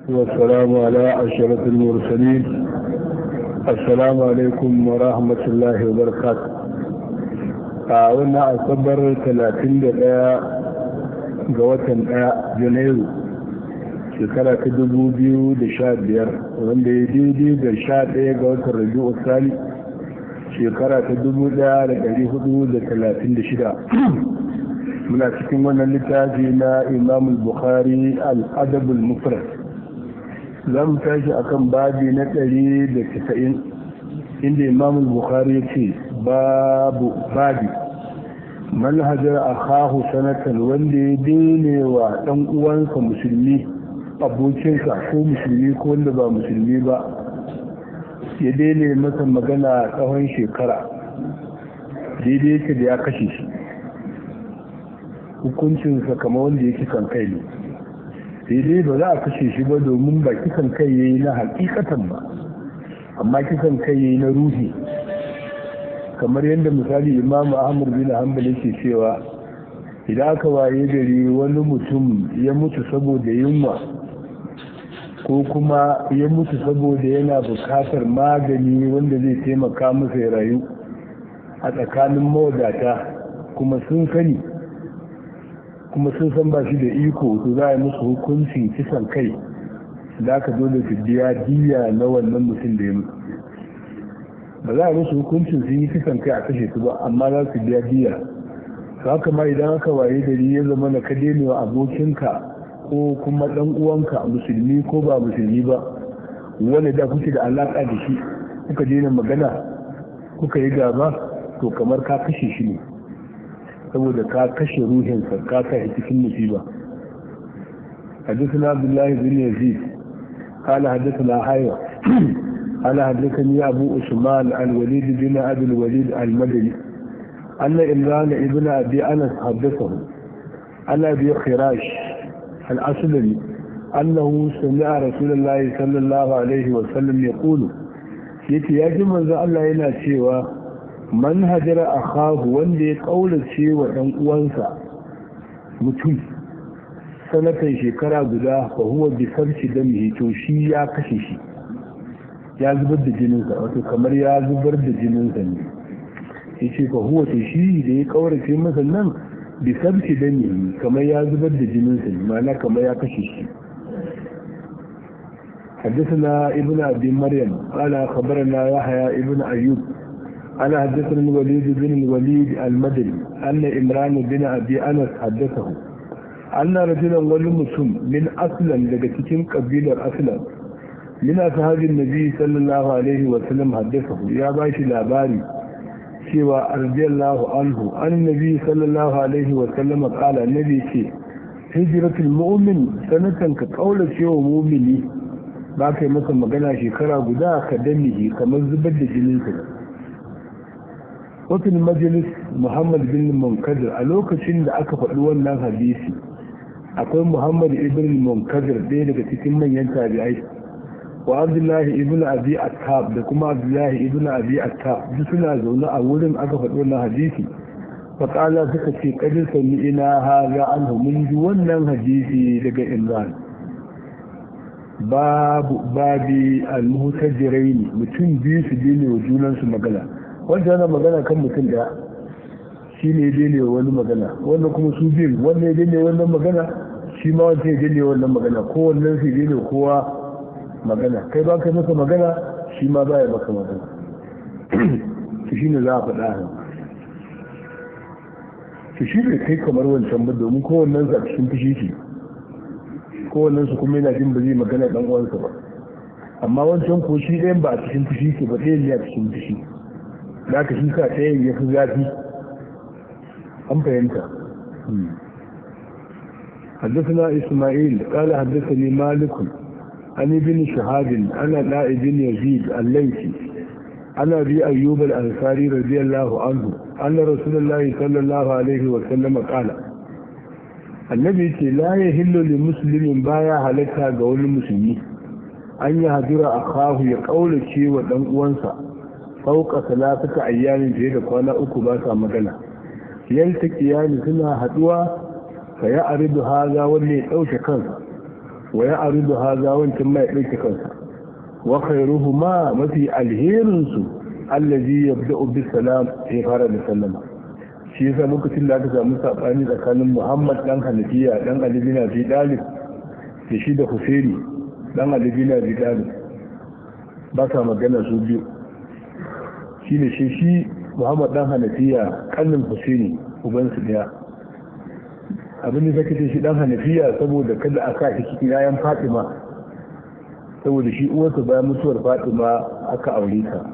والسلام على أشرف المرسلين. السلام عليكم ورحمة الله وبركاته. wannan asabar 31 ga watan 1 Janairu shekara ta 2015, wanda ya daidai da 11 ga watan Rabi'u Sani shekara ta 1436. Muna cikin wannan littafi na Imam Bukhari, al-Adab al-Mufrad. Za mu tashi akan babi na 190, inda Imam Bukhari ya ce: babu babi man hajara akahu sanatan, wanda ya daine wa dan uwansa musulmi, abokinsa, ko musulmi ko wanda ba musulmi ba, ya daine masa magana tsawon shekara, daidai yake da ya kashe shi, hukuncinsa kamar wanda ya kisan kai ne. Daidai ba za a kashe shi ba, domin ba kisan kai yayi na hakikatan ba, amma kisan kai yayi na ruhi. Kamar yadda misali Imamu Ahmad bin Hanbal yake cewa, idan aka waye gari wani mutum ya mutu saboda yunwa, ko kuma ya mutu saboda yana bukatar magani wanda zai taimaka masa ya rayu, a tsakanin mawadata, kuma sun sani, kuma sun san ba shi da iko, to za a yi musu hukuncin kisan kai da aka dole su biya diya na wannan mutum da ya mutu. Ba za a musu hukuncin sun yi kisan kai a kashe su ba, amma za su biya diya. To haka ma idan aka waye gari ya zama na ka daina wa abokinka ko kuma dan uwanka, musulmi ko ba musulmi ba, wanda da kuke da alaka da shi, kuka daina magana, kuka yi gaba, to kamar ka kashe shi ne, saboda ka kashe ruhinsa, ka sa shi cikin musiba. حدثنا عبد الله بن يزيد قال حدثنا حيوة قال حدثني أبو عثمان عن الوليد بن أبي الوليد المدني أن عمران ابن أبي أنس حدثه عن أبي خراش الأسلمي أنه سمع رسول الله صلى الله عليه وسلم يقول، yace ya ji manzo Allah yana cewa: man hajara akahu, wanda ya kaulace wa dan uwansa mutum, sanatan, shekara guda, fa huwa bi safki damihi, to shi ya kashe shi, ya zubar da jininsa, wato kamar ya zubar da jininsa ne. Yace fa huwa, to shi da ya kaurace masa nan, bi safki damihi, kamar ya zubar da jininsa ne, ma'ana kamar ya kashe shi. حدثنا ابن أبي مريم قال خبرنا يحيى ابن أيوب قال حدثنا الوليد بن الوليد المدني أن عمران بن أبي أنس حدثه أن رجلا، wani mutum، من أسلم، daga cikin kabilar Aslam، من أصحاب النبي صلى الله عليه وسلم حدثه، ya bashi labari cewa رضي الله عنه عن النبي صلى الله عليه وسلم قال، النبي ce: هجرة المؤمن سنة، ka kaulace wa mumini, ba kai masa magana shekara guda، كدمه، kamar zubar da jininsa. وفي المجلس محمد بن المنكدر. A lokacin da aka faɗi wannan hadisi akwai Muhammad ibn Munkadir, ɗaya daga cikin manyan tabi'ai, wa Abdullahi ibn Abi Attab, da kuma Abdullahi ibn Abi Attab, duk suna zaune a wurin aka faɗi wannan hadisi. فقالا، suka ce: قد سمعنا هذا عنه، mun ji wannan hadisi daga Imran. Babu babi المهتجرين، mutum biyu su daina wa junansu magana. Wanda yana magana kan mutum ɗaya, shi ne daina wa wani magana. Wannan kuma su biyu, wannan ya daina wannan magana, shi ma wancan ya daina wannan magana, ko wannan su daina kowa magana. Kai ba kai masa magana, shi ma baya maka magana. To shi ne za a faɗa. To shi bai kai kamar wancan ba, domin kowannen su a cikin fushi shi, kowannen su kuma yana jin ba zai magana dan uwansa ba. Amma wancan ko shi ɗayan ba a cikin fushi ke ba, ɗayan ne a cikin fushi, da aka shi sa ɗayan ya fi zafi. An fahimta? حدثنا إسماعيل قال حدثني مالك عن ابن شهاب عن عطاء بن يزيد الليثي عن أبي أيوب الأنصاري رضي الله عنه أن رسول الله صلى الله عليه وسلم قال، النبي لا يحل لمسلم، baya halatta ga wani musulmi، أن يهجر أخاه، ya kaulace wa dan uwansa، فوق ثلاثة أيام، fiye da kwana 3 ba sa magana. يلتقيان، suna haduwa، فيعرض هذا، wanda ya dauke kansa. Wa ya aridu haza, wancan mai ɗauke kansa. Wa khairuhuma, mafi alherin su, allazi yabda'u bis salam, ya fara da sallama. Shi yasa lokacin da aka samu sabani tsakanin Muhammad dan Hanafiya dan Ali bin Abi Talib da shi da Husaini dan Ali bin Abi Talib, ba sa magana su biyu. Shine shi Muhammad dan Hanafiya kannin Husaini, uban su daya. Abin da sake ce shi dan Hanafiya saboda kada a sa shi cikin yayan Fatima, saboda shi uwarsa bayan mutuwar Fatima aka aure ta,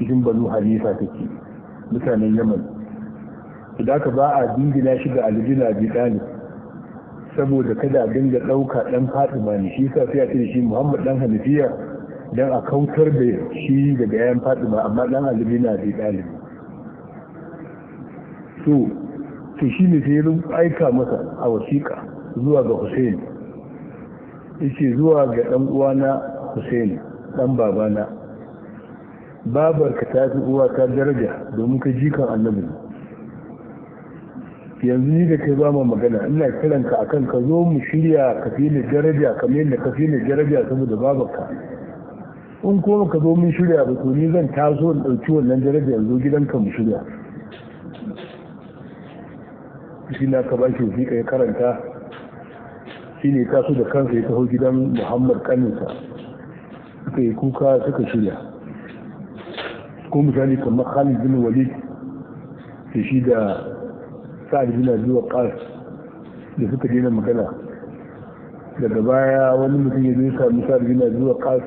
cikin Banu Hanifa take, mutanen Yaman. Da aka ba a dingina shi ga Ali bin Abi Talib saboda kada a dinga ɗauka ɗan Fatima ne. Shi yasa sai a ce shi Muhammad dan Hanafiya dan a kautar da shi daga yayan Fatima, amma dan Ali bin Abi Talib. To shi ne sai ya aika masa a wasiƙa zuwa ga Hussein, yace zuwa ga ɗan uwana Hussein ɗan babana, babarka ta fi uwa ta daraja domin ka jikan annabi. Yanzu ni da kai ba mu magana, ina kiranka akan ka zo mu shirya ka fi ni daraja kamar yadda ka fi ni daraja saboda babarka. In kuma ka zo mun shirya ba, to ni zan taso in ɗauki wannan daraja yanzu gidanka mu shirya. Shi na ka bashi wasiƙa ya karanta, shi ne taso da kansa ya taho gidan Muhammad kaninsa, suka yi kuka suka shirya. Ko misali kamar Khalid bin Walid da shi da Sa'ad bin Abi Waqqas da suka daina magana. Daga baya wani mutum ya zo ya sami Sa'ad bin Abi Waqqas,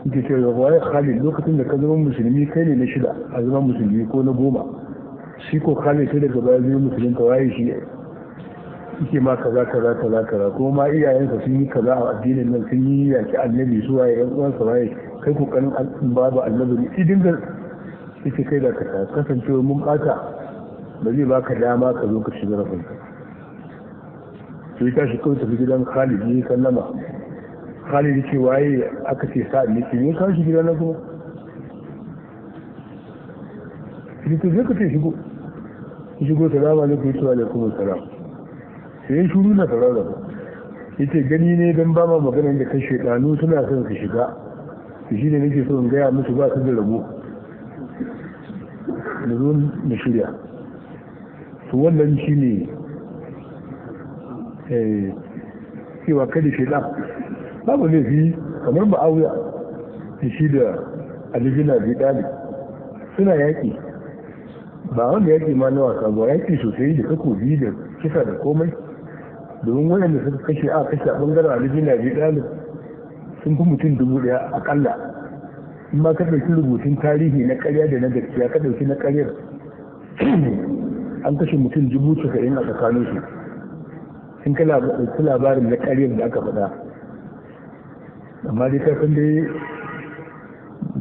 yake cewa waye Khalid, lokacin da ka zama musulmi kai ne na shida a zama musulmi ko na 10, shi ko Khalid sai daga baya zai musulunta, waye shi yake ma kaza kaza kaza kaza, kuma ma iyayensa sun yi kaza a addinin nan, sun yi yaki annabi, su waye yan uwansa waye, kai kokarin babu annabi ne idin da yake kai da ka kasancewa mun bata, ba zai baka dama ka zo ka shiga rabinka. Sai tashi kawai tafi gidan Khalid ne sallama. Khalid ce waye, aka ce Sa'ad ne. Ce ne kawo shi gidan na kuma shi to sai ka ce shigo shigo, salamu alaikum wa alaikum salam. Sai shuru na sarara yace gani ne dan ba ma magana da kai shedanu suna son su shiga, shi ne nake so in gaya musu ba su da rabo, da zo mu shirya. To wannan shi ne cewa kada shaidan babu laifi kamar Mu'awiya da shi da Ali bin Abi Talib suna yaƙi, ba wanda yaƙi ma na wasa ba, yaƙi sosai da takobi da kisa da komai. Domin waɗanda suka kashe a kashe a ɓangaren Ali bin Abi Talib sun fi mutum 1000 aƙalla. In ma ka ɗauki rubutun tarihi na ƙarya da na gaskiya, ka ɗauki na ƙaryar, an kashe mutum 90,000 a tsakaninsu. In ka ɗauki labarin na ƙaryar da aka faɗa, amma dai kasan dai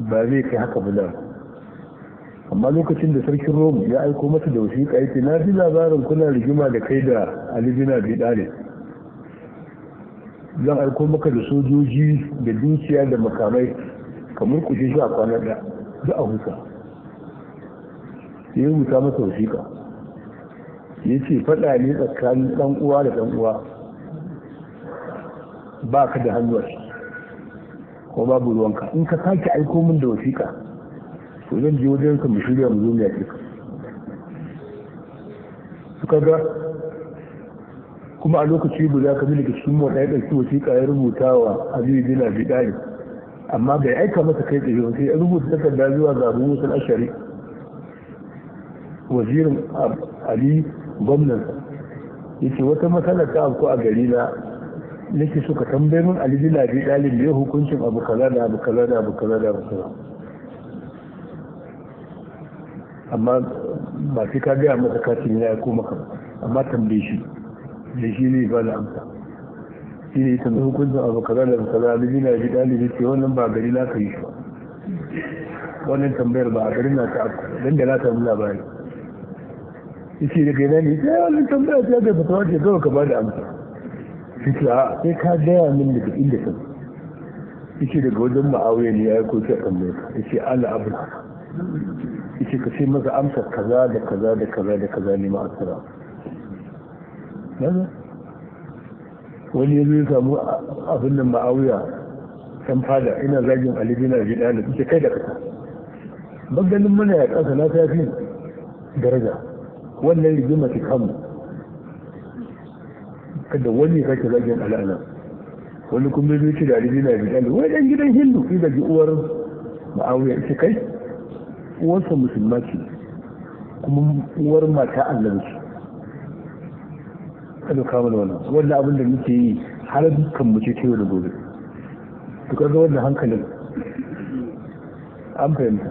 ba zai kai haka ba. Amma lokacin da sarkin Rom ya aiko masa da wasiƙa yace na ji labarin kuna rigima da kai da Ali bin Abi Talib, zan aiko maka da sojoji da dukiya da makamai ka murƙushe shi a kwana ɗaya duk a huta. Ya rubuta masa wasiƙa ya ce faɗa ne tsakanin ɗan uwa da ɗan uwa, ba ka da hannu a ciki ko babu ruwanka, in ka sake aiko min da wasiƙa to zan je wajen ka mu shirya mu zo mu yaƙe ka. Suka ga kuma a lokaci guda ka bi daga cikin mu ɗaya ɗauki wasiƙa ya rubuta wa Aliyu bin Abi Talib, amma bai aika masa kai tsaye sai ya rubuta takarda zuwa ga Abu Musa al-Ashari, wazirin Ali gwamnansa, yace wata matsala ta afku a gari na, nake so ka tambaye min Ali bin Abi Talib me hukuncin abu kaza da abu kaza da abu kaza da abu kaza. Amma ba sai ka gaya masa katin ya aiko maka ba, amma tambaye shi da shi ne ba da amsa. Shi ne tambaye hukuncin abu kaza da abu kaza. Ali bin Abi Talib yace wannan ba gari na ka yi shi ba, wannan tambayar ba a garin na ta afku dan da na samu labari. Yace daga ina ne? Sai wannan tambaya ta ga fatawa ce kawai ka ba da amsa. Yace a sai ka gaya min daga inda ka. Yace daga wajen Muawiya ne ya aiko ta tambaye ka. Yace ana abu haka. Yace ka ce masa amsa kaza da kaza da kaza da kaza ne ma asara. Wani ya zo ya samu abin nan Ma'awiya ɗan fada ina zagin Ali bin Abi Talib, ce kai da kasa maganin muna ya kasa na tafi daraja, wannan rigima ta kamu kada wani ya sake zagin Ali anan. Wani kuma zai ce da Ali bin Abi Talib wai dan gidan Hindu, sai zagi uwar Ma'awiya, ce kai uwarsa musulma ce kuma uwar mata annabi ce. Kada kama da wannan wannan abin da muke yi har dukkan mu ce yau da gobe. To kaga wannan hankalin an fahimta.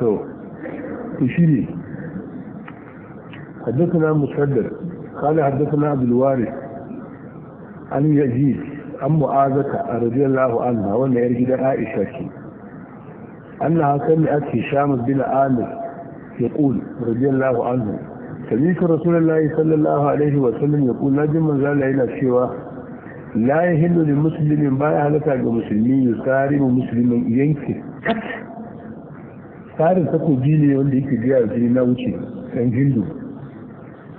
To shi ne حدثنا مسدد قال حدثنا عبد الوارث عن يزيد عن معاذة رضي الله عنها وأن يرجد عائشة أنها سمعت هشام بن عامر يقول رضي الله عنه سمعت رسول الله صلى الله عليه وسلم يقول نجم من زال إلى سوى لا يهل لمسلم بايع لك مسلمين يسارم مسلم ينكر tsarin takobi ne wanda yake biya jini na wuce ɗan hindu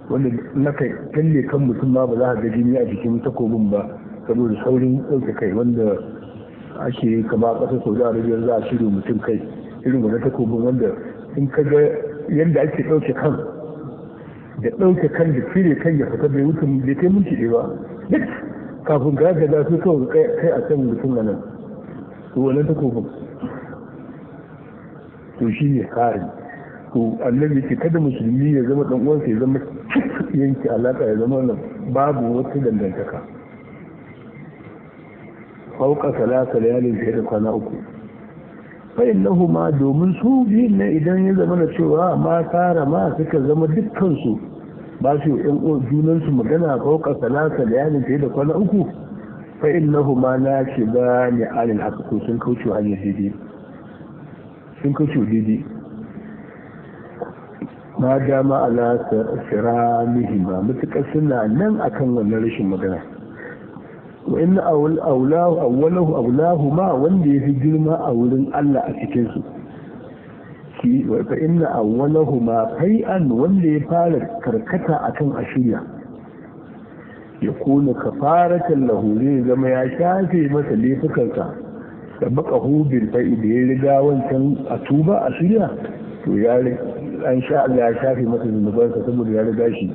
wanda na kai kalle kan mutum ma ba za ka ga jini a jikin takobin ba saboda saurin ɗauke kai wanda ake kama a ƙasar Saudi Arabia za a cire mutum kai irin wannan takobin wanda in ka ga yadda ake ɗauke kan da ɗauke kan da cire kan ya fita bai wuce bai kai minti ɗaya ba duk kafin ka ga su kawai kai a kan mutum a nan. To wannan takobin to shi ne kare. To annabi ce kada musulmi ya zama dan uwansa ya zama yanke alaka ya zama babu wata dangantaka fauka salasa layalin fiye da kwana uku. Fa innahuma domin su biyun nan idan ya zama na cewa ma tara ma suka zama dukkan su ba su yan junan su magana fauka salasa layalin fiye da kwana uku, fa innahuma la shibani anil haqq, sun kauce hanyar daidai, sun kauce daidai. Ma dama ala siramihima mutukar suna nan akan wannan rashin magana. Wa inna awlahu awwalahu awlahu ma wanda yafi girma a wurin Allah a cikin su ki wa fa inna awwalahu ma fai'an wanda ya fara karkata akan ashiriya ya kuna kafaratan lahu zai zama ya shafe masa laifukansa da baka bil fa'i da ya riga wancan a tuba a shirya to ya an sha Allah ya shafe masa zunubansa saboda ya riga shi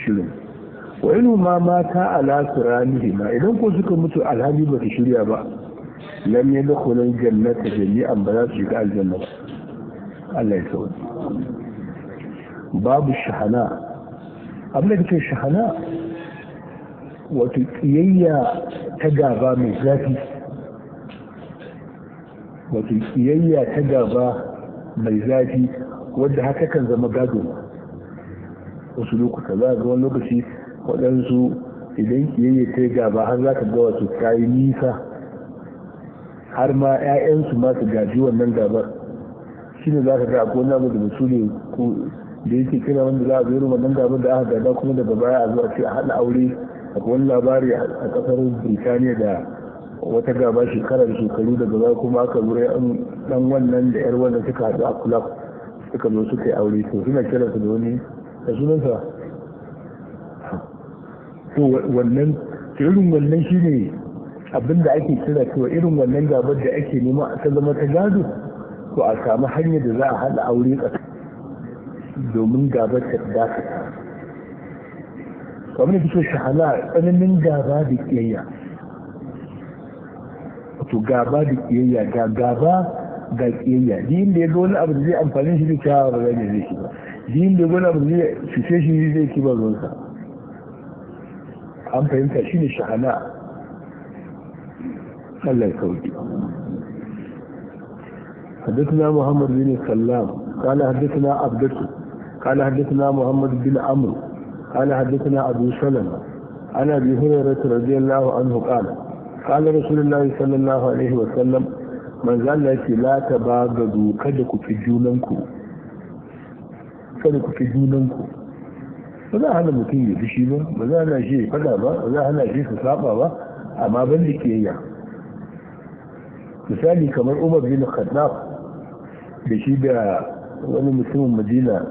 shirin. Wa inu ma mata ala siranihi ma idan ko suka mutu alhali ba su shirya ba lam yadkhulul jannata jami'an ba za su shiga aljanna ba. Allah ya sauke. Babu shahana. Abin da kake shahana wato kiyayya ta gaba mai zafi, wato kiyayya ta gaba mai zafi wadda haka kan zama gado wasu lokuta. Za a ga wani lokaci waɗansu idan kiyayya ta gaba har za ka ga wato ta yi nisa har ma 'ya'yansu ma su gaji wannan gabar. Shi ne za ka ga akwai wani abu da bature da yake kira wanda za a zo wannan gabar da aka gada kuma daga baya a zuwa ce a haɗa aure. Akwai wani labari a ƙasar Birtaniya da wata gaba shekara da shekaru daga baya kuma aka zo dan wannan da yar wannan suka haɗu a club suka zo suka yi aure. To suna kira su da wani da sunansa. To wannan irin wannan shine abin da ake kira cewa irin wannan gabar da ake nema ta zama ta gado, to a samu hanyar da za a haɗa aure domin gabar ta dakata. Kamar da fito shahana tsananin gaba da kiyayya, wato gaba da kiyayya ga gaba ga kiyayya. Din da ya ga wani abu da zai amfani shi da kyawa ba zai zai shi ba, din da ya ga wani abu da zai cuce shi zai ki ba ruwansa. An fahimta shi ne shahana. Allah ya sauki. حدثنا محمد بن سلام قال حدثنا عبدته قال حدثنا محمد بن عمرو قال حدثنا أبو سلمة عن أبي هريرة رضي الله عنه قال قال رسول الله صلى الله عليه وسلم من زال لا تباغضوا kada ku fi junanku, kada ku fi junanku. Ba za a hana mutum ya fushi ba, ba za a hana shi ya fada ba, ba za a hana shi su saba ba, amma ban da kiyayya. Misali kamar Umar bin Khattab da shi da wani mutumin Madina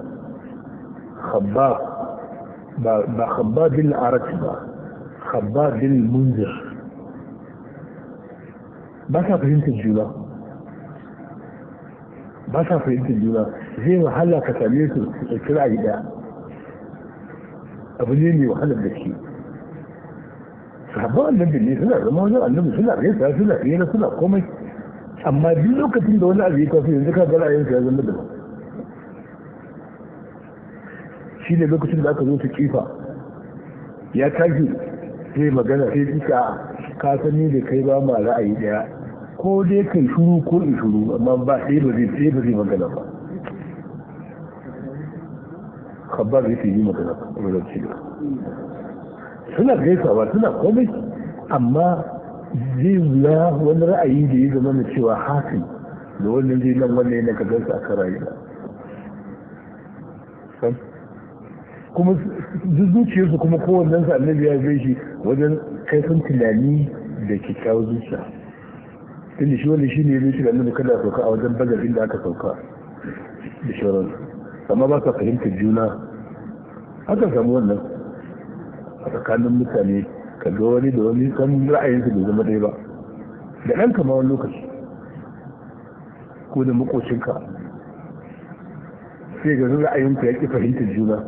Khabbab, ba Khabbab bin Arat ba, Khabbab bin Munzir ba sa fahimtar juna, ba sa fahimtar juna. Zai wahala ka same su su ɗauki ra'ayi ɗaya, abu ne mai wahalar da shi. Sahabban annabi ne, suna zama wajen annabi, suna gaisa, suna hira, suna komai, amma duk lokacin da wani abu ya tafi yanzu ka ga ra'ayinsa ya zama daban. Shi ne lokacin da aka zo su kifa, ya tashi sai magana, sai kika ka sani da kai ba ma ra'ayi daya, ko dai kai shuru ko in shuru, amma ba ɗaya ba zai ɗaya ba zai magana ba. Khabbar zai yi magana ba zai ce suna gaisawa suna komai, amma zai wuya wani ra'ayi da ya zama na cewa hafi da wannan zai nan wannan yana ka gansa a kan rayuwa. Kuma duk zuciyarsu kuma kowannen sa annabi ya zai shi wajen kaifin tunani da kyakkyawar zuciya. Tunda shi wanda shi ne ya zai annabi kada sauka a wajen Badar inda aka sauka da shauransu, amma ba ka fahimtar juna. Aka samu wannan a tsakanin mutane, ka ga wani da wani kan ra'ayinsu bai zama ɗaya ba, da ɗan kama wani lokaci ko da makocinka sai ga ra'ayinku ya ƙi fahimtar juna.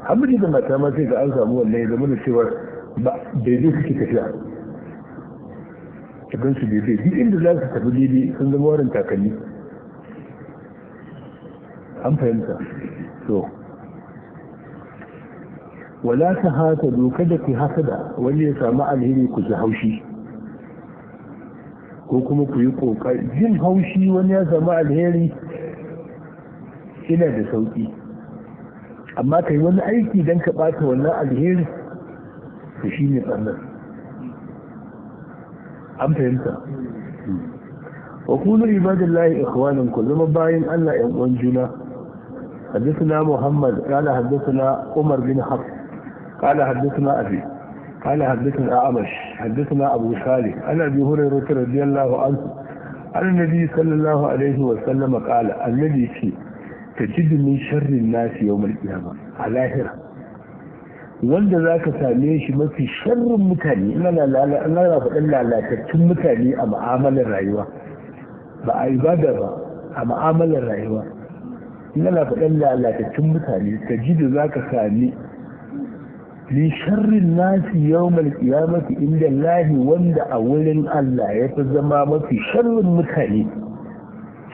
Har miji da mata ma sai ga an samu wannan, ya zama da cewa ba daidai suke tafiya, ka gan su daidai duk inda za su tafi daidai, sun zama warin takalmi. An fahimta? To, wala ta hata doka da ku hasada, wani ya samu alheri ku ji haushi, ko kuma ku yi kokari jin haushi wani ya samu alheri ina da sauki, amma ka yi wani aiki don ka ɓata wannan alheri, to shi ne ɓarnar. An fahimta? Wa kunu ibadallahi ikhwanan, ku zama bayan Allah ƴan uwan juna. حدثنا محمد قال حدثنا عمر بن حفص قال حدثنا أبي قال حدثنا أعمش حدثنا أبو صالح عن أبي هريرة رضي الله عنه عن النبي صلى الله عليه وسلم قال الذي في تجد من شر الناس يوم القيامة على هرة wanda za ka same shi mafi sharrin mutane, ina na faɗin lalatattun mutane a ma'amalar rayuwa, ba a ibada ba, a ma'amalar rayuwa, ina na faɗin lalatattun mutane, ta ji da za ka sami min sharrin nasi yawmal qiyamati inda lahi, wanda a wurin Allah ya fi zama mafi sharrin mutane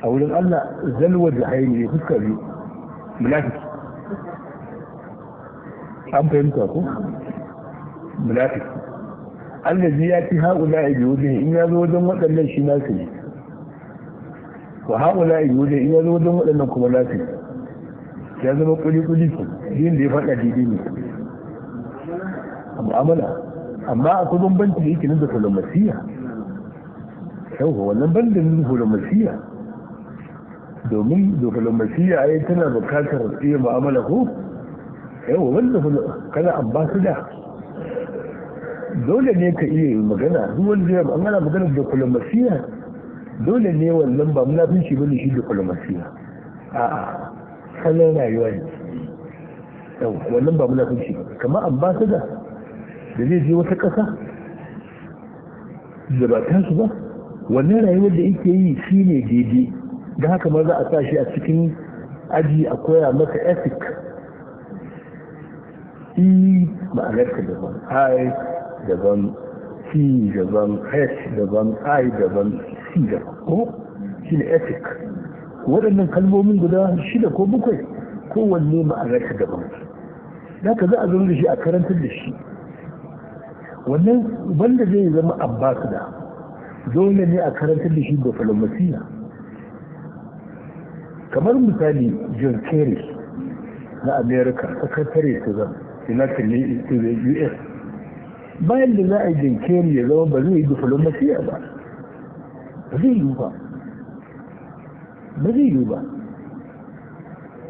a wurin Allah, zalwa da haini fuska biyu, munafiki. An fahimta ko? Munafiki allazi ya fi haula bi wajhi, in ya zo wajen waɗannan shi nasu ne, wa haula bi wajhi, in ya zo wajen waɗannan kuma nasu ne, ya zama kuli kuli ke yin da ya faɗa daidai ne a mu'amala. Amma akwai bambanci da yake nan da diplomasiya. Yauwa, wannan bandin diplomasiya, domin diplomasiya ai tana bukatar iya mu'amala ko? Yauwa, wanda kana ambassador dole ne ka iya magana, duk wanda zai an ana magana diplomasiya dole ne wannan ba munafinci bane shi diplomasiya, a'a salon rayuwa ne. Yauwa, wannan ba munafinci ba, kamar ambassador da zai je wata ƙasa da ba tasu ba, wannan rayuwar da yake yi shi ne daidai. Don haka ma za a sa shi a cikin aji a koya masa ethic. E ma'anarta daban, I daban, C daban, H daban, I daban, C daban, ko shi ne ethic. Waɗannan kalmomin guda 6 ko 7 kowanne ma'anarta daban. Da haka za a zama da shi a karantar da shi wannan. Wanda zai zama ambassador dole ne a karantar da shi diplomasiya. Kamar misali John Kerry na America, secretary to the United to the US, bayan da za a yi John Kerry ya zama ba zai yi diplomasiya ba, ba zai yi ba, ba zai yi ba.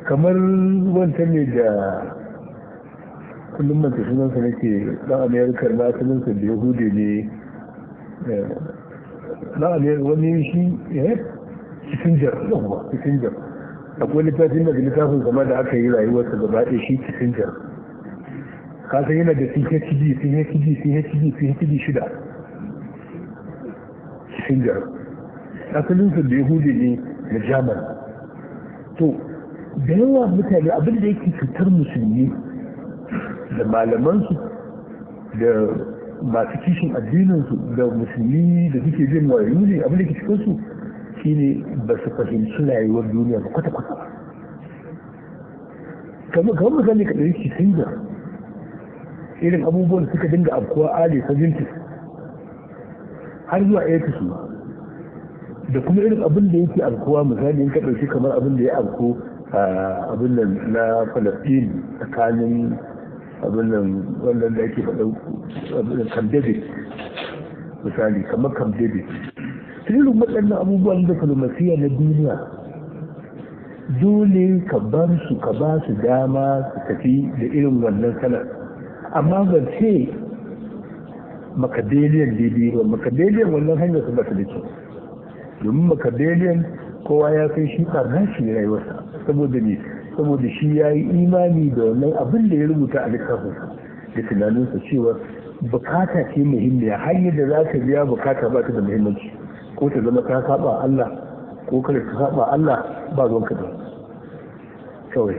Kamar wancan ne da kullum manta sunansa nake, dan America na asalinsa da Yahudi ne, dan America wani shi Kissinger, yawwa Kissinger. Akwai littafin daga littafin kama da aka yi rayuwarsa gaba ɗaya shi Kissinger. Kasan yana da PhD, PhD, PhD, PhD 6. Kissinger asalinsa da Yahudi ne na German. To da yawa mutane abin da yake cutar musulmi da malamansu da masu kishin addininsu da musulmi da suke jin wayo ne, abin da ke cikinsu shine ba su fahimci rayuwar duniya ba kwata-kwata. Kamar misali ka ɗauki Kissinger, irin abubuwan da suka dinga afkuwa early 70s har zuwa 80s ma, da kuma irin abin da yake afkuwa, misali in ka ɗauki kamar abin da ya afku abin nan na Falasɗin tsakanin abin nan wannan da ake faɗa abin Camp David, misali kamar Camp David, irin waɗannan abubuwan diplomasiya na duniya dole ka bar su, ka ba su dama su tafi da irin wannan kalar. Amma ban ce Machiavellian daidai ba. Machiavellian wannan hanyar su ba ta da kyau, domin Machiavellian kowa ya kai shi ɓarna shi rayuwarsa. Saboda ne saboda shi ya yi imani da wannan abin da ya rubuta a littafinsa da tunaninsa cewa bukata ce muhimmiya, hanyar da za ka biya bukata ba ta da muhimmanci, ko ta zama ka saba Allah ko kada ka saba Allah, ba ruwanka da kawai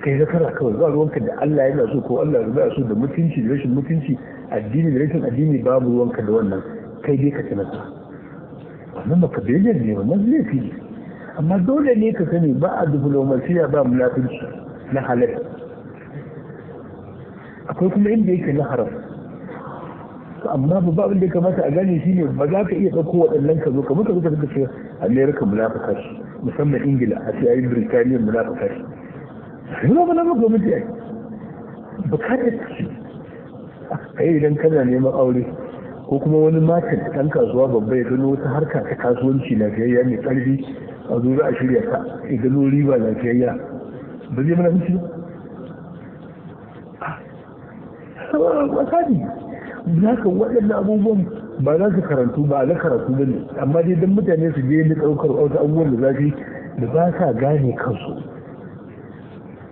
kai zakara, kawai ba ruwanka da Allah yana so ko Allah ba so, da mutunci da rashin mutunci, addini da rashin addini, babu ruwanka da wannan, kai dai ka tunanta. Wannan Machiavellian ne, wannan laifi ne. Amma dole ne ka sani ba a diplomasiya ba munafunci na halal, akwai kuma inda yake na haram. Amma babba abin da ya kamata a gane shine ba za ka iya ɗauko waɗannan ka zo ka muka zo ka ce Amerika munafuka ce, musamman Ingila, a ce ayi Birtaniya munafuka ce. Yana ba na gwamnati ai bukatar ce ai idan kana neman aure ko kuma wani matan ɗan kasuwa babba ya gano wata harka ta kasuwanci lafiyayya mai ƙarfi, a zo za a shirya ta, ya gano riba lafiyayya, ba zai mana mutu ba wasani. Haka waɗannan abubuwan ba za su karantu ba na karatu ba ne, amma dai don mutane su je ni ɗaukar wasu abubuwan da zafi da ba sa gane kansu,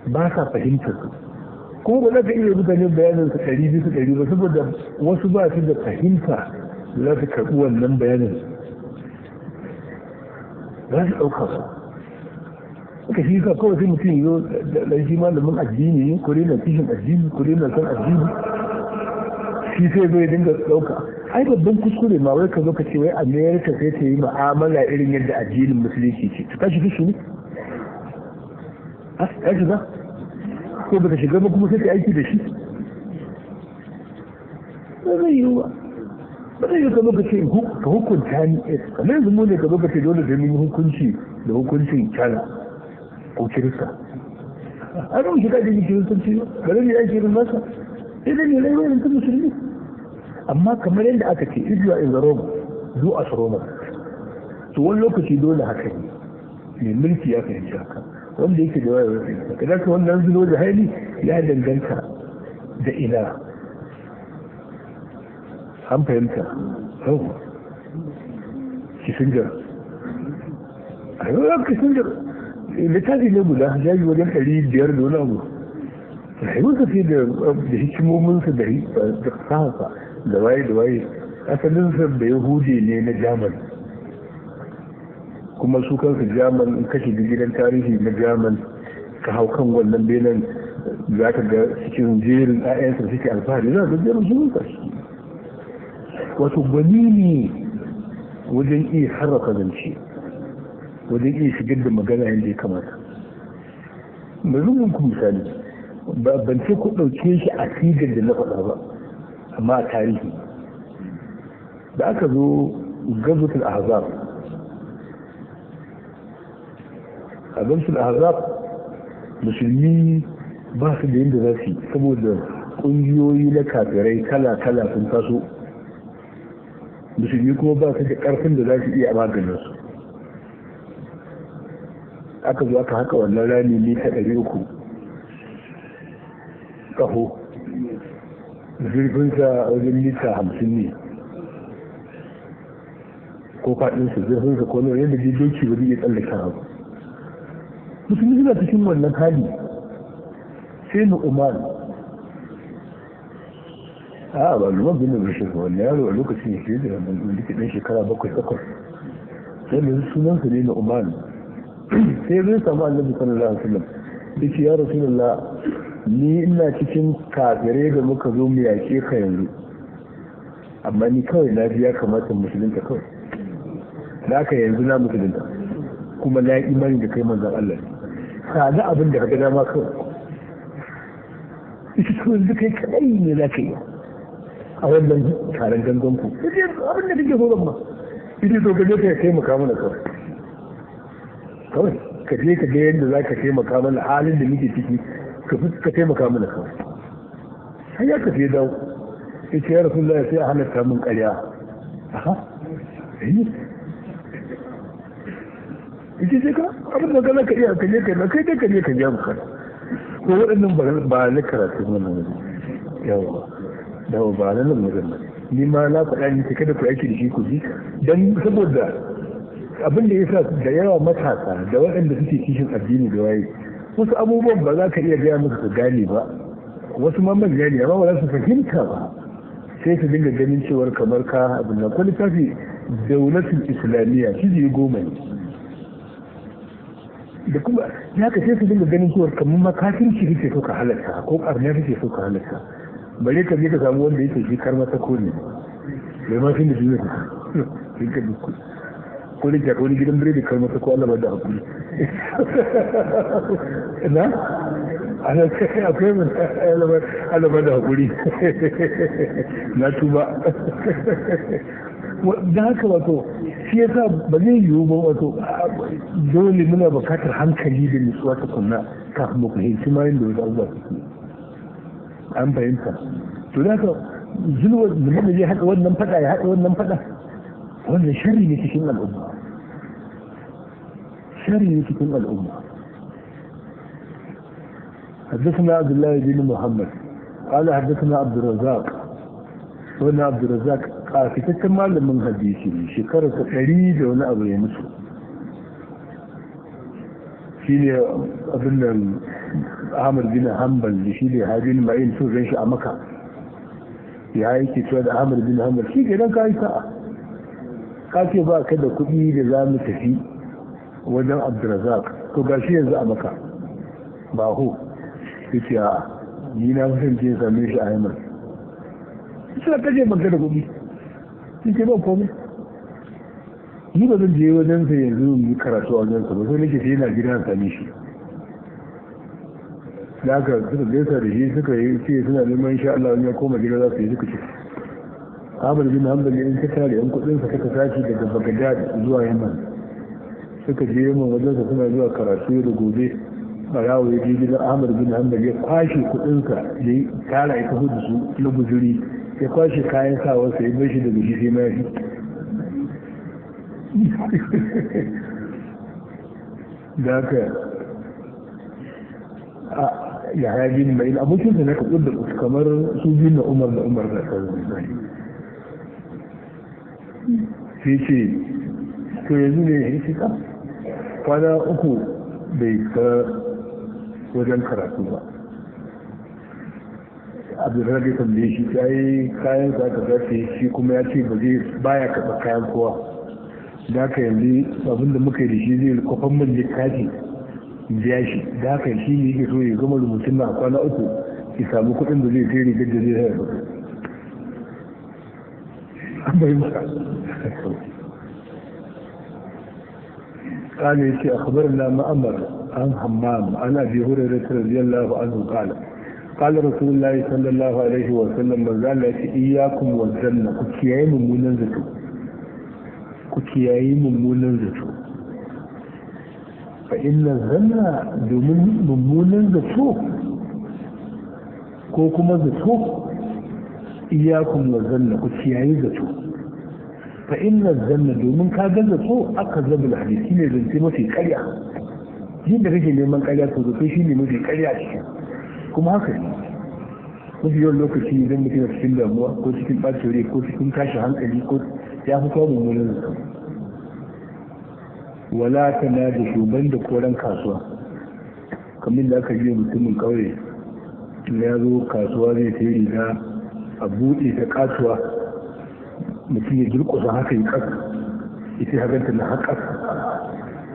ba sa fahimtar su, kuma ba za ka iya mutane bayanin su 100% ba, saboda wasu ba su da fahimta da za su karɓi wannan bayanin, za su ɗauka ba. Haka shi ka kawai sai mutum zo dan shi malamin addini ko dai na kishin addini ko dai na san addini, shi sai zai dinga ɗauka. Ai babban kuskure ma wai ka zo ka ce wai America sai ta yi mu'amala irin yadda addinin musulunci ce. Ta shiga shi ne ka shiga ko baka shiga ba, kuma sai ka aiki da shi, ba zai yiwu ba. Ba zai yiwu ka zo ka ce ka hukunta ni kamar yanzu mu ne ka zo ka ce dole sai mun yi hukunci da hukuncin China ko Kirista. A ga mu shiga da kiristanci ba, ba zai yi aiki irin nasa, sai dai ne rayuwar ta musulmi. Amma kamar yadda aka ce, "If you are in the Rome, do as Roman." To wani lokaci dole haka ne. Mai mulki ya fahimci haka, wanda yake da wayar fahimci haka. Da wannan zulo da haili ya danganta da ina an fahimta. Yau Kissinger, a yau Kissinger littafi ne guda ya yi wajen 500 da wani abu, rayuwarsa ce da hikimominsa da fasaharsa da waye da waye. Asalinsa da Yahudi ne na German, kuma su kansu German, in kashe gidan tarihi na German ka hau kan wannan benen, za ka ga cikin jerin 'ya'yansa suke alfahari, za ka ga jerin sunansa. Wato gwani ne wajen iya sarrafa zance, wajen iya shigar da magana yadda ya kamata. Bari mun ku misali, ban ce ku ɗauke shi a sigar da na faɗa ba, amma a tarihi da aka zo Gazatul Ahzab, a Gazatul Ahzab musulmi ba su da yadda za su yi, saboda ƙungiyoyi na kafirai kala-kala sun taso, musulmi kuma ba su da ƙarfin da za su iya maganin su. Aka zo aka haka wannan rami mita 300 ƙaho, zurfinsa wajen mita 50 ne ko faɗinsa, zurfinsa ko nawa, yadda dai doki ba zai iya tsallaka ba. Musulmi suna cikin wannan hali, sai Nu'uman A ba Nu'man bin Bashir ba, wani yaro a lokacin shi da wanda ke ɗan shekara 7-8, sai da sunansa ne Nu'man. Sai zai samu Annabi sallallahu alaihi wasallam, yace ya Rasulullah, ni ina cikin kafirai da muka zo mu yaƙe ka yanzu, amma ni kawai na ji ya kamata musulunta kawai, da aka yanzu na musulunta kuma na yi imani da kai manzon Allah, sada abin da ka ga dama kawai. Ita to yanzu kai kadai ne za ka yi a wannan taron gangan ku, abin da kake so zan ma. Ita to ka je ka taimaka mana kawai, kawai ka je ka ga yadda za ka taimaka mana halin da muke ciki, ka fi ka taimaka mana kawai. Sai ya tafi ya dawo, ya ce ya Rasulullah, sai a halatta min ƙarya. Aha, eh, ita ce ka abin da ka iya ka je ka kai dai ka je ka biya mu kana ko waɗannan ba na karatu wannan waje yawa da ba na nan wajen ba. Ni ma na faɗa ni kada ku aiki da shi ku ji, dan saboda abin da yasa da yawa matasa da waɗanda suke kishin addini da waye, wasu abubuwan ba za ka iya gaya musu su gane ba, wasu ma manya ne amma ba za su fahimta ba, sai su dinga ganin cewar kamar ka abin nan. Ko littafi Daulatul Islamiyya shi ne 10 ne da kuma ya ka sai su dinga ganin cewar kamar ma kafirci kake so ka halarta ko ƙarna kake so ka halarta. Bare ka je ka samu wanda yake shi kar mata ko ne bai ma fin da duniya sun ka duk ko da wani gidan biredi kar mata ko Allah ba da hakuri na ana kai akwai mun Allah ba da hakuri na tuba. Da haka wato shi yasa ba zai yiwu ba, wato dole muna bukatar hankali da nutsuwa tukunna kafin mu fahimci ma yadda wasu abubuwa suke. An fahimta? To da haka zulwa da zai haɗa wannan faɗa ya haɗa wannan faɗa, wannan sharri ne cikin al'umma, sharri ne cikin al'umma. حدثنا عبد الله بن محمد قال حدثنا عبد الرزاق، وانا عبد الرزاق a fitaccen malamin hadisi ne, shekararsa 100 da wani abu ya mutu. Shi ne abin nan Ahmad bin Hanbal da shi ne Habib Ma'in sun gan shi a Maka, ya yake cewa da Ahmad bin Hanbal, shi ke nan ka yi sa'a, ka ce ba ka da kuɗi da za mu tafi wajen Abdurrazak, to ga shi yanzu a Maka ba ho. Ya ce a ni na fi son je same shi a Yaman. Suna kashe maka da kuɗi, sun ce ban komai, ni ba zan je wajen sa yanzu mu yi karatu a wajen sa ba, sai nake sai yana gida same shi. Da haka suka gaisa da shi, suka yi ce suna neman insha Allah wani ya koma gida za su yi. Suka ce Ahmad bin Hanbal ne in ka tare yan kuɗin sa suka tashi daga Baghdad zuwa Yaman, suka je Yaman wajen sa suna zuwa karatu da gobe. Barawo ya je gidan Ahmad bin Hanbal ya kwashe kuɗin sa ya tara ya tafi da su na guzuri, ya kwashe kayan sawarsa ya bar shi daga shi sai mayafi. Da haka ya haya bin mai abokinsa na kaɗu da kamar su biyu na Umar da Umar da sauran misali. Sai ce to yanzu ne ya ce kwana 3 bai ka wajen karatu ba. Abdulrazak ya tambaye shi, ya yi kayan sa aka sace shi kuma ya ce ba zai baya karɓar kayan kowa, da haka yanzu abin da muka yi da shi zai kwafan min littafi biya shi, da haka shi ne yake so ya gama rubutun na kwana 3 ya samu kuɗin da zai sai rigar da zai sayar. An bai masa. قال يتي أخبرنا مأمر عن همام عن أبي هريرة رضي الله عنه قال قال رسول الله صلى الله عليه وسلم من قال إياكم والظن، كتياي ممونا zato، كتياي ممونا zato، فإن الظن domin mummunan zato ko kuma zato, iyakum wa zanna, ku kiyaye zato, fa inna zanna domin ka ga zato aka zabul hadisi ne zance mafi karya. Yin da kake neman karya to zato shine mafi karya cikin, kuma haka ne mafi yawan lokaci idan mutum ya cikin damuwa ko cikin ɓacin rai ko cikin tashin hankali ko ya fi kawo mummunan zato. Wala ta na da shuban da koren kasuwa, kamar da aka biya mutumin ƙauye ya zo kasuwa zai sayi riga, A buɗe ta kasuwa, mutum ya durƙusa haka yi ƙasa, ita ya ganta na har ƙasa,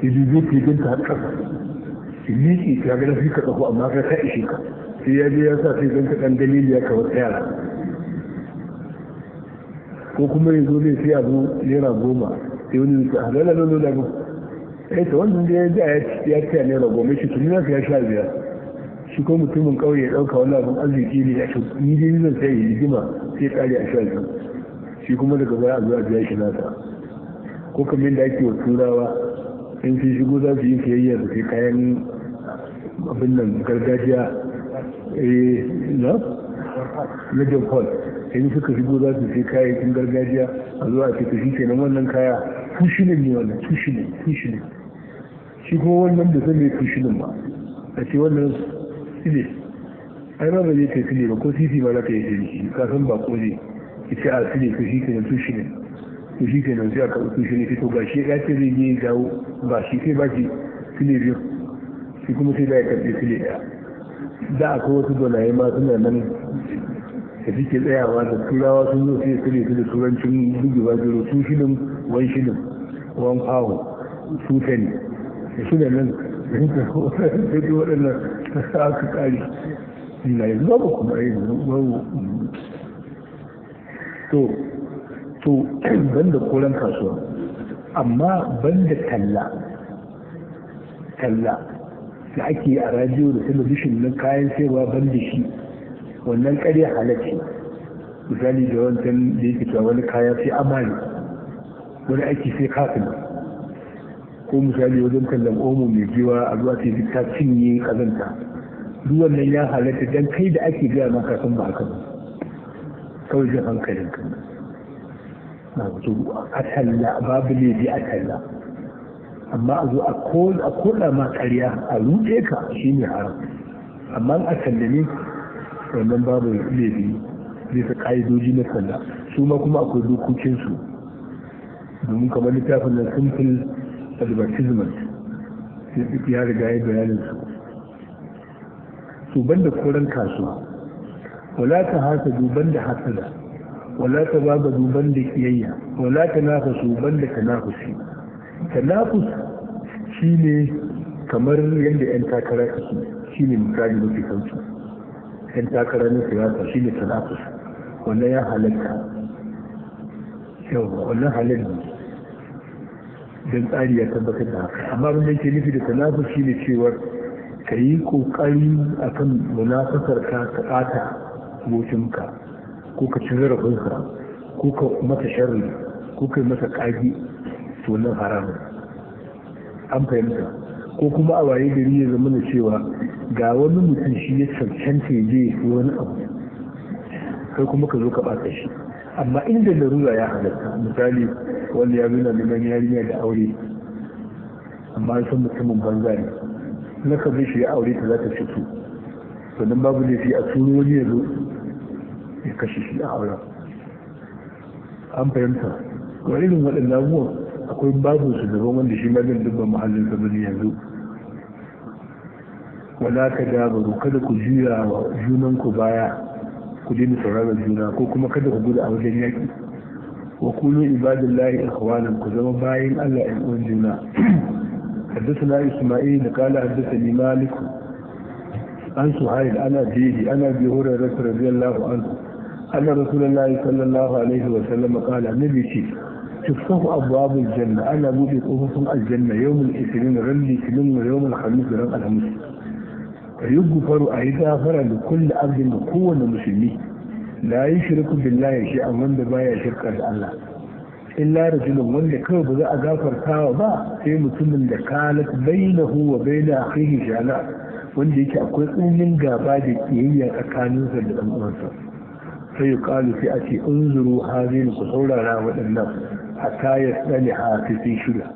ya dube ta ganta har ƙasa, ya miƙe ta ga fi ka tsaho amma ka ta ishe ka. Sai ya je ya sa sai ganta ɗan dalili ya kawar yara. Ko kuma ya zo zai sai abu ₦10, sai wani zai ce a lalala lalala eh to wannan da ya ji ya ce ₦10, shi tuni za ka ya 15. Shi ko mutumin ƙauye ya ɗauka wani abin arziki ne, ya ce ni dai zan sai ya rigima sai ƙare a 12, shi kuma daga baya a zo a biya shi nasa. Ko kamar yadda ake wa turawa in sun shigo za su yi siyayya da sai kayan abin nan gargajiya na na John Paul, in suka shigo za su sai kayayyakin gargajiya a zuwa a ce to shi kenan wannan kaya tushinin ne, wannan tushinin. Shi kuma wannan da san mai tushinin ba, a ce wannan sile, ai ba ba zai kai sile ba, ko sisi ba za ka yi shi, ka san ba ko ne ya ce a sile, to shi kenan tushinin, to shi kenan sai a karɓi tushinin. To ga shi ya ce zai je dawo ba shi sai ba shi sile 2, shi kuma sai da ya karɓi sile 1. Da akwai wasu gwanaye ma suna nan da suke tsayawa da turawa sun zo sai sile su da turancin bugewa jiro, 2 shilling, 1 shilling, 1 pound, 2 penny, da suna nan sai duk waɗannan aka ƙari na yanzu babu kuma yanzu babu. To banda koren kasuwa, amma banda talla talla da ake a radiyo da talabishin na kayan sayarwa, banda shi wannan ƙarya halacci. Misali da wancan da yake cewa wani kaya sai amali, wani aiki sai kafin, ko misali wajen tallan omo mai jiwa a zuwa sai ta cinye kazanta, duk wannan ya halatta dan kai da ake gaya maka san ba haka ba, kawai jin hankalin ka na wato a talla babu laifi a talla, amma a zo a koda ma ƙarya a ruɗe ka shine haram. Amma a talla ne wannan babu laifi bisa ƙa'idoji na talla. Su ma kuma akwai dokokinsu, domin kamar littafin na Simple Advertisement ya riga ya bayanin su. Su banda koren kasuwa, wala ta hasadu, banda hasada, wala ta bagadu, banda kiyayya, wala ta nafasu, banda tanafusi. Tanafus shine kamar yadda yan takara suke, shine misali mafi sauki, yan takara na siyasa shine tanafus. Wannan ya halatta, yawa wannan halal ne don tsari ya tabbatar da haka. Amma abin da yake nufi da tanafus shine cewar ka yi kokari akan munafasar ka, ka ɓata abokinka, ko ka ci zarafinsa, ko ka masa sharri, ko ka yi masa ƙage, to nan haramun. An fahimta? Ko kuma a waye gari ya zama da cewa ga wani mutum shi ya cancanta ya je ya wani abu, kai kuma ka zo ka ɓata shi. Amma inda larura ya halatta. Misali, wanda ya nuna neman yarinya da aure, amma an san mutumin banza ne, na ka shi ya aure ta za ta fito, sannan babu laifi a turo wani ya zo ya kashe shi a auren. An fahimta? Wa irin waɗannan abubuwan akwai babu su daban wanda shi ma zan dubba muhallin sa bane yanzu. Wala ta dabaru, kada ku juya wa junanku baya, ku daina sauraron juna, ko kuma kada ku gudu a wajen yaƙi. Wa kunu ibadallahi ikhwanan, ku zama bayin Allah ɗan uwan juna. حدثنا إسماعيل قال حدثني مالك عن سهيل عن أبيه عن أبي هريرة رضي الله عنه أن رسول الله صلى الله عليه وسلم قال، النبي: تفتح أبواب الجنة، أنا بودي قفص الجنة، يوم الاثنين ran litinin، ويوم الخميس ran الخميس، يغفر أي غفر لكل عبد kowane musulmi، لا يشرك بالله شيئا wanda baya shirka da Allah، illa rajulun, wanda kawai ba za a gafartawa ba sai mutumin da kanat bainahu wa baina akhihi shana, wanda yake akwai tsananin gaba da kiyayya tsakaninsa da dan uwansa. Sai ya kalu, sai a ce: unzuru hazin, ku saurara waɗannan, hatta ya tsani hafi sai shirya.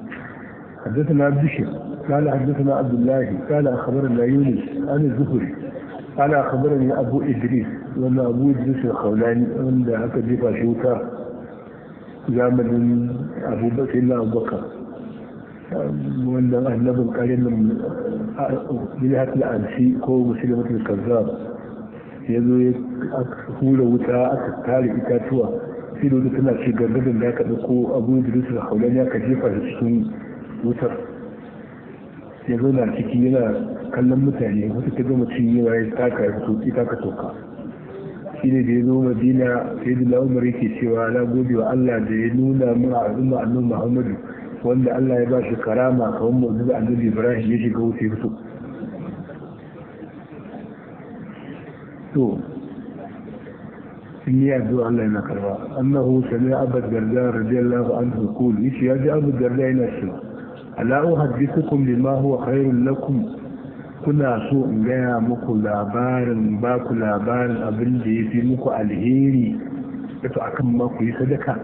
حدثنا بشر قال حدثنا عبد الله قال أخبرنا يونس عن الزهري قال أخبرني أبو إدريس، وأن أبو إدريس الخولاني عند هكذا جيفا شوتا zamanin Abubakar na Abubakar, wannan annabin ƙarin nan milhatul ansi ko musulmatul kazzab. Ya zo ya hura wuta, aka tare itatuwa, sai da wuta tana ci gargadin da aka ɗauko Abu Idris al-Khawlani aka jefa shi cikin wutar. Ya zauna ciki yana kallon mutane, wata ta gama cinyewa ya taka ya fito, ita ka toka. Shi ne da ya zo Madina, sai da Umar yake cewa na gode wa Allah da ya nuna mun al'umma annabi Muhammadu, wanda Allah ya ba shi karama kamar mu'jiza annabi Ibrahim, ya shiga wuta ya fito. To in yi addu'a Allah yana karba. Annahu sami'a Abu Darda radiyallahu anhu yaqul, yace ya ji Abu Darda yana cewa ala uhaddithukum bima huwa khairun lakum, kuna so in gaya muku labarin, ba ku labarin abin da ya fi muku alheri, wato akan ma ku yi sadaka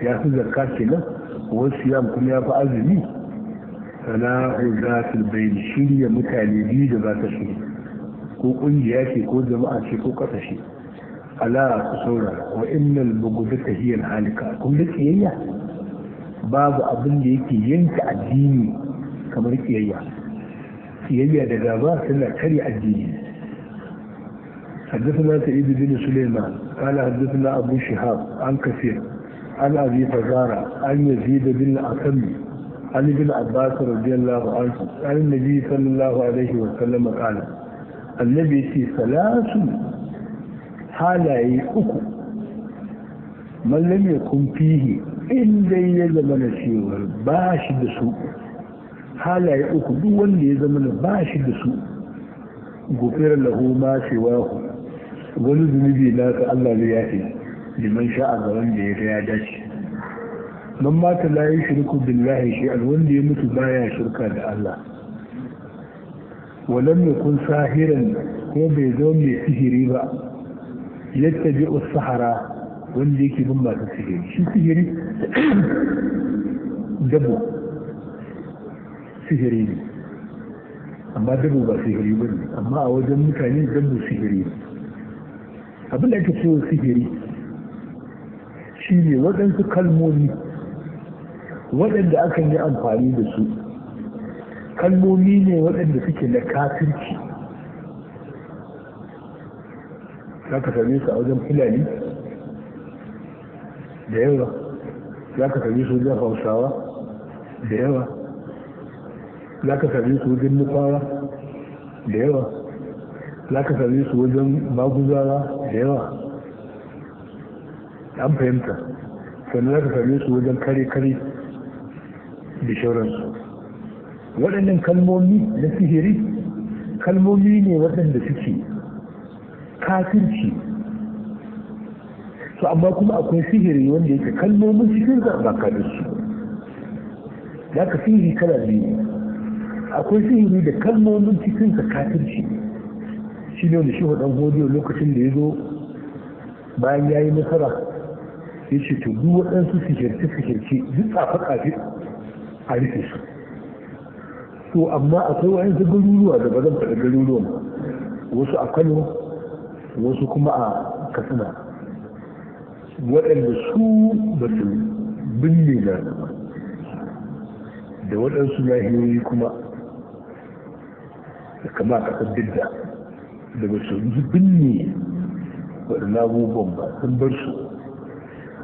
ya fi zakka kenan, wasu yam kuma ya fi azumi. Salahu zatul bayn, shirya mutane biyu da ba ta shiri, ko kungiya ce ko jama'a ce ko kasashe. Ala, ku saurara, wa innal bughdata hiya al-halika. Kun ga kiyayya, babu abin da yake yanke addini kamar kiyayya. Kiyayya da gaba tana karya addini. حدثنا سعيد بن سليمان قال حدثنا أبو شهاب عن كثير عن أبي فزارة عن يزيد بن الأصم عن ابن عباس رضي الله عنه عن النبي صلى الله عليه وسلم قال، النبي في ثلاث halaye uku, man lam yakun fihi, in dai ya zama na cewar ba shi da su, halaye uku duk wanda ya zama na ba shi da su, gufira lahu ma siwahu, wani zunubi na ka Allah zai yafe liman sha'a, ga wanda ya ga ya dace. Man mata la yushriku billahi shay'an, wanda ya mutu baya shirka da Allah. Walam yakun sahiran, kuma bai zama mai sihiri ba, yattabi'u sahara, wanda yake bin masu sihiri. Shi sihiri, dabo sihiri ne, amma dabo ba sihiri ba ne, amma a wajen mutane dabo sihiri ne. Abin da ake cewa sihiri shi ne waɗansu kalmomi waɗanda akan yi amfani da su, kalmomi ne waɗanda suke na kafirci. Za ka same su a wajen Fulani da yawa, za ka same su wajen Hausawa da yawa, za ka same su wajen Nufawa da yawa, za ka same su wajen Maguzawa da yawa, an fahimta? Sannan za ka same su wajen kare-kare da shauransu. Waɗannan kalmomi na sihiri kalmomi ne waɗanda suke kafirci. To amma kuma akwai sihiri wanda yake kalmomin cikin ba kafirci. Za ka sihiri kala biyu. Akwai sihiri da kalmomin cikinsa kafirci, shi ne wanda shi dan Hodiyo lokacin da ya zo bayan ya yi nasara ya ce to duk waɗansu sihirce-sihirce, duk tsafe-tsafe a rufe su. To amma akwai waɗansu garuruwa da ba zan faɗi garuruwan ba, wasu a Kano, wasu kuma a Katsina, waɗanda su ba su binne da ba, da waɗansu nahiyoyi kuma da kama ƙasar Bidda da ba su binne waɗannan abubuwan ba, sun bar su.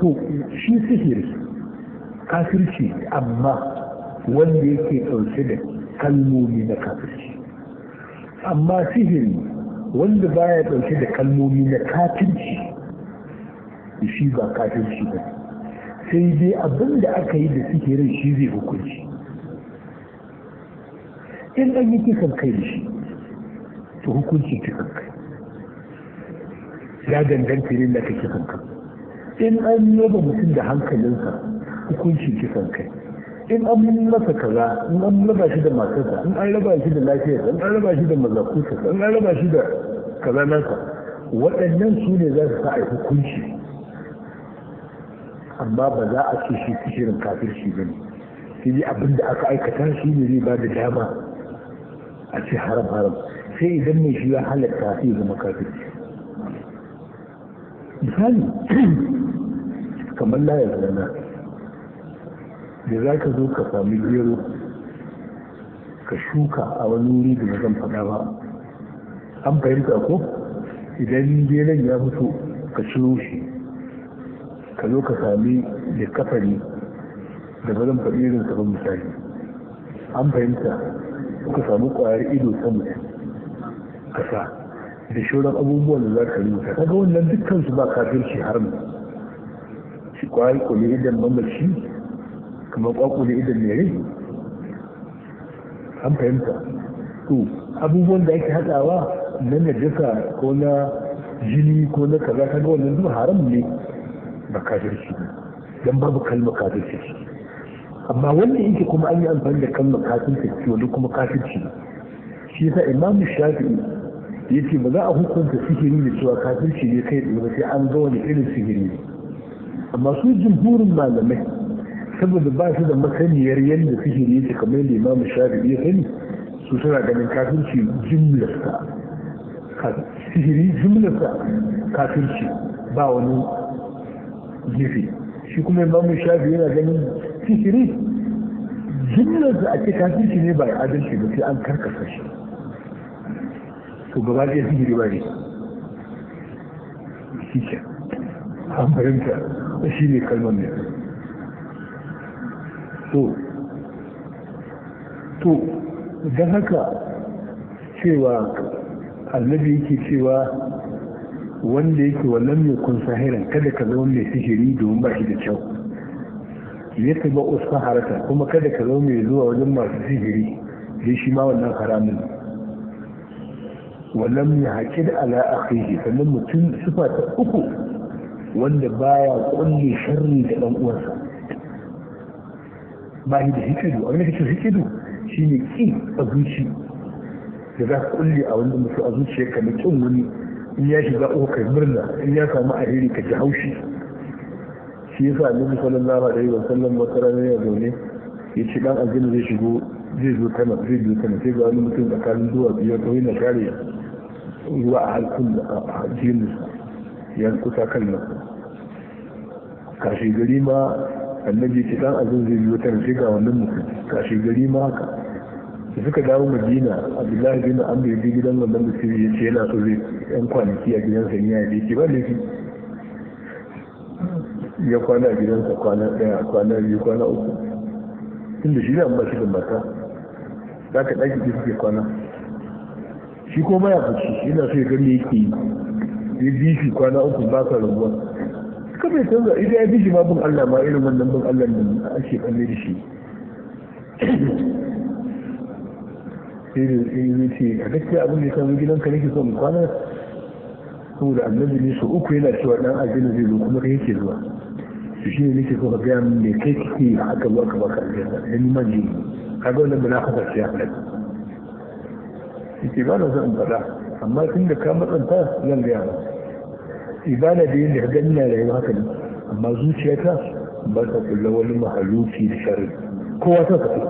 To shi sihiri kafirci, amma wanda yake ɗauke da kalmomi na kafirci. Amma sihiri wanda baya ɗauke da kalmomi na kafirci, shi ba kafirci ba, sai dai abin da aka yi da sihirin shi zai hukunci. In an yi kisan kai da shi, to hukunci kisan kai ya danganta ne da aka kisan kai. In an raba mutum da hankalinsa, hukuncin kisan kai. In an masa kaza, in an raba shi da matarsa, in an raba shi da lafiyarsa, in an raba shi da mazakutarsa, in an raba shi da kaza nasa, waɗannan su ne za su sa a yi hukunci, amma ba za a ce shi sihirin kafirci ba ne. Sai dai abin da aka aikata shi ne zai ba da dama a ce haram haram, sai idan mai shi ya halatta sai ya zama kafirci. Misali kamar layar rana da za ka zo ka sami gero ka shuka a wani wuri da ba zan faɗa ba, an fahimta ko? Idan jelen ya fito ka ciro shi, ka zo ka sami likafani da ba zan faɗi irin sa ba misali, an fahimta, ka samu ƙwayar ido ta mutum ka sa da shauran abubuwan da za ka rubuta. Kaga wannan dukkan su ba kafirci har mu shi ƙwayar kule idan mamaci kamar ƙwaƙule idan mai rai, an fahimta. To abubuwan da ake haɗawa na najasa ko na jini ko na kaza, kaga wannan zuwa haram ne ba kafirci ba, dan babu kalmar kafirci. Amma wanda yake kuma an yi amfani da kalmar kafirci wanda kuma kafirci ne. Shi yasa Imam Shafi'i yace ba za a hukunta sihiri da cewa kafirci ne kai tsaye ba, sai an ga wani irin sihiri ne. Amma su jumhurin malamai saboda ba su da masaniyar yadda sihiri yake kamar yadda Imam Shafi'i ya sani, su suna ganin kafirci jumlarsa, sihiri jumlarsa kafirci ba wani gefe. Shi kuma Imam Shafi'i yana ganin sihiri jumlarsa a ce kafirci ne ba adalci ba, sai an karkasa shi. To gaba ɗaya sihiri ba ne shi ke, an fahimta, shi ne kalmar ne. To don haka cewa annabi yake cewa wanda yake wannan mai kun sahiran, kada ka zama mai sihiri domin ba shi da kyau. Ya taba usaharata, kuma kada ka zama mai zuwa wajen masu sihiri, dai shi ma wannan haramun. Wannan ya haƙi da ala akhihi. Sannan mutum sifa ta uku, wanda baya kulle sharri da ɗan uwansa, ba shi da hikidu. Abin da kake hikidu shine ki a zuci da za ka kulle a wanda mutum a zuciyarka na kin wani, in ya shiga uku kai murna, in ya samu alheri ka ji haushi. Shi yasa Annabi sallallahu alaihi wa sallam wata rana ya zaune, ya ce dan aljanna zai shigo, zai zo tana, zai zo tana, sai ga wani mutum tsakanin duwatsu ya kawai na share ruwa a halkun a jininsa ya kusa kan nan. Kashe gari ma Annabi ce dan azin zai biyo tana, sai ga wannan mutum. Kashe gari ma haka. Da suka dawo Madina, Abdullahi bin Amr ya je gidan wannan mutum, ya ce yana so zai yan kwanaki a gidansa, ya yi ce ba laifi. Ya kwana a gidansa kwana ɗaya, kwana biyu, kwana uku, tunda shi ne an ba shi da mata, za ka ɗaki da suke kwana. Shi ko baya fushi, yana so ya ga me yake yi. Ya bi shi kwana uku ba ka rabuwa, suka bai canza idan ya bi shi ma bin Allah ma irin wannan bin Allah da ake kalle da shi. Sai da ya ce a gaskiya abin da ya samu gidanka nake so mu kwana, saboda Annabi ne su uku yana cewa dan aljanna zai zo, kuma kai yake zuwa. To shi ne nake so ka gaya min me kai kike haka zuwa ka baka aljanna, dan ni ma ji kaga wannan munafasa ce. Ya faɗa, yake ba na son in faɗa, amma tun da ka matsanta zan gaya ma. Ibada da yadda ka gani na rayuwa haka ne, amma zuciyata ba ta kulla wani mahaluki da sharri, kowa ta tafi.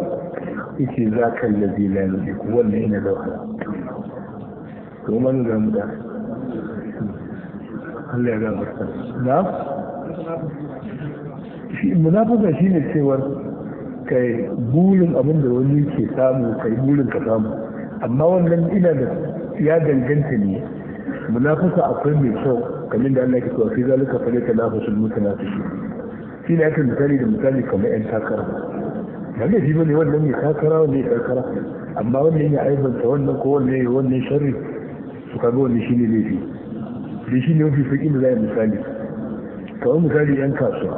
Yace za ka lazi la yuziku, wannan ina da wahala. To man ga mu da Allah ya gafarta. Na shi munafika shine cewar kai burin abin da wani ke samu, kai burin ka samu. Amma wannan ina da ya danganta ne. Munafasa akwai mai kyau, kamar da Allah ke cewa fi zalika fa laysa nafasul mutanafisin. Shi ne aka misali da misali kamar yan takara, ba laifi bane wannan mai takara, wannan ya takara, amma wannan ya aibanta wannan ko wannan ya wannan sharri, su kaga wannan shine laifi. Da shi ne mafi sauƙi da za a misali, kamar misali yan kasuwa,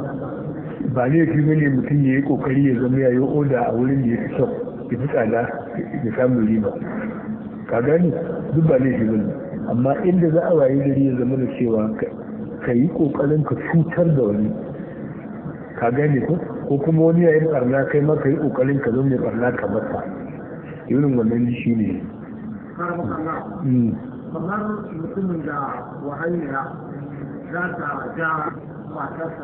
ba laifi bane mutum ya yi kokari ya zama ya yi oda a wurin da ya fi kyau, ya fi tsada, ya samu riba, ka gani, duk ba laifi bane. Amma inda za a wayi gari ya zama da cewa ka yi kokarin ka cutar da wani, ka gane ko, ko kuma wani yayin barna, kai ma ka yi kokarin ka zama mai barna ka masa irin wannan, shi ne. Kamar mutumin da wahayiya za ta ja matarsa.